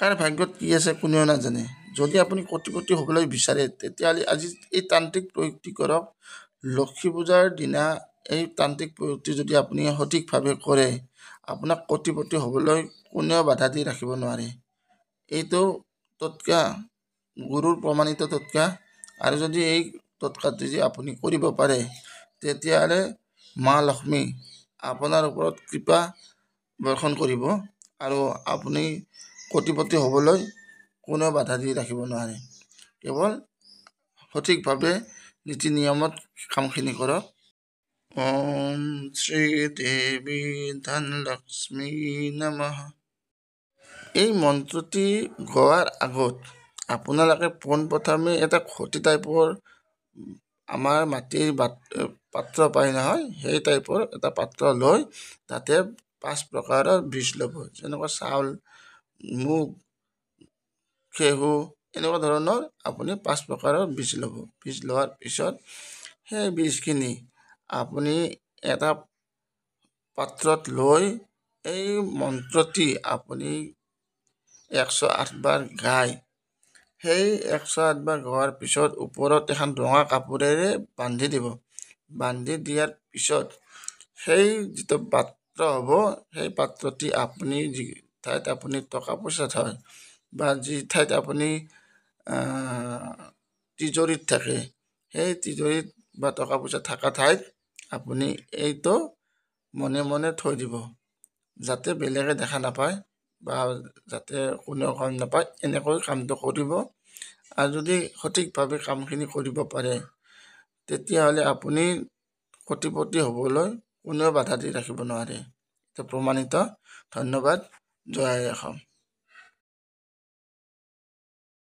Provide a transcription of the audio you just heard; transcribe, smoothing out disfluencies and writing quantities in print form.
কাৰ ভাগ্যত কি আছে কোনেও নাজানে। যদি আপুনি কোটিপতি হ'বলৈ বিচাৰে, তেতিয়াহ'লে আজি এই তান্ত্ৰিক প্ৰয়োগটি কৰক। লক্ষী পূজাৰ দিনা এই তান্ত্ৰিক প্ৰয়োগটি যদি আপুনি সঠিকভাৱে কৰে, আপোনাক কোটিপতি হ'বলৈ কোনেও বাধা দি ৰাখিব নোৱাৰে। এইটো টটকা গুৰুৰ প্ৰমাণিত টটকা। আৰু যদি এই টটকাটো যদি আপুনি কৰিব পাৰে, তেতিয়াহ'লে মা লক্ষ্মী আপোনাৰ ওপৰত কৃপা বৰ্ষণ কৰিব আৰু আপুনি কোটিপতি হ'বলৈ কোনেও বাধা দি ৰাখিব নোৱাৰে। কেৱল সঠিকভাৱে নীতি নিয়মত কামখিনি কৰক। ওম শ্ৰী দেৱী ধনলক্ষ্মী নমঃ। এই মন্ত্ৰটি গোৱাৰ আগত আপোনালোকে পোনপ্ৰথমে এটা ঘটি টাইপৰ আমাৰ মাটিৰ পাত্ৰ পায় নহয়, সেই টাইপৰ এটা পাত্ৰ লৈ তাতে 5 প্ৰকাৰৰ বীজ ল'ব, যেনেকুৱা চাউল, মুগ, ঘেঁহু, এনেকুৱা ধৰণৰ আপুনি 5 প্ৰকাৰৰ বীজ ল'ব। বীজ লোৱাৰ পিছত সেই বীজখিনি আপুনি এটা পাত্ৰত লৈ এই মন্ত্ৰটি আপুনি 108 বাৰ গাই, সেই 108 বাৰ গোৱাৰ পিছত ওপৰত এখন ৰঙা কাপোৰেৰে বান্ধি দিব। বান্ধি দিয়াৰ পিছত সেই যিটো পাত্ৰ হ'ব, সেই পাত্ৰটি আপুনি যি ঠাইত আপুনি টকা পইচা থয় বা যি ঠাইত আপুনি তিজৰিত থাকে, সেই তিজৰিত বা টকা পইচা থকা ঠাইত আপুনি এইটো মনে মনে থৈ দিব, যাতে বেলেগে দেখা নাপায় বা যাতে কোনেও গম নাপায়। এনেকৈ কামটো কৰিব। আৰু যদি সঠিকভাৱে কামখিনি কৰিব পাৰে, তেতিয়াহ'লে আপুনি কোটিপতি হ'বলৈ কোনেও বাধা দি ৰাখিব নোৱাৰে। এইটো প্ৰমাণিত। ধন্যবাদ। জয় আই অসম।